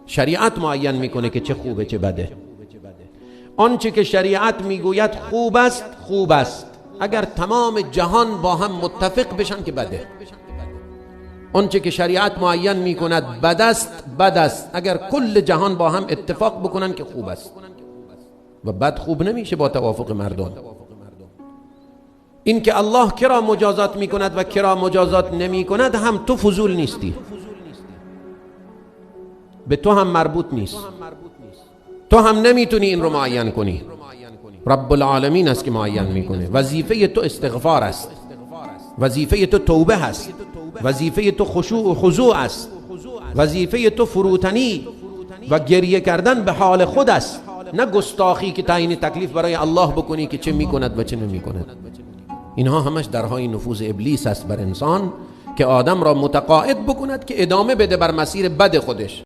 شریعت معین میکنه که چه خوبه چه بده. آنچه که شریعت میگوید خوب است، خوب است، اگر تمام جهان با هم متفق بشن که بده. آنچه که شریعت معین میکند بد است، بد است، اگر کل جهان با هم اتفاق بکنن که خوب است. و بد خوب نمیشه با توافق مردم. این که الله کرا مجازات میکند و کرا مجازات نمیکند هم تو فضول نیستی، به تو هم مربوط نیست، تو هم نمیتونی این رو معین کنی. رب العالمین است که معین میکنه. وظیفه تو استغفار است، وظیفه تو توبه است، وظیفه تو خشوع و خضوع است، وظیفه تو فروتنی و گریه کردن به حال خود است، نه گستاخی که تعیین تکلیف برای الله بکنی که چه میکند و چه نمیکند. اینها همش درهای نفوذ ابلیس است بر انسان که آدم را متقاعد بکند که ادامه بده بر مسیر بد خودش.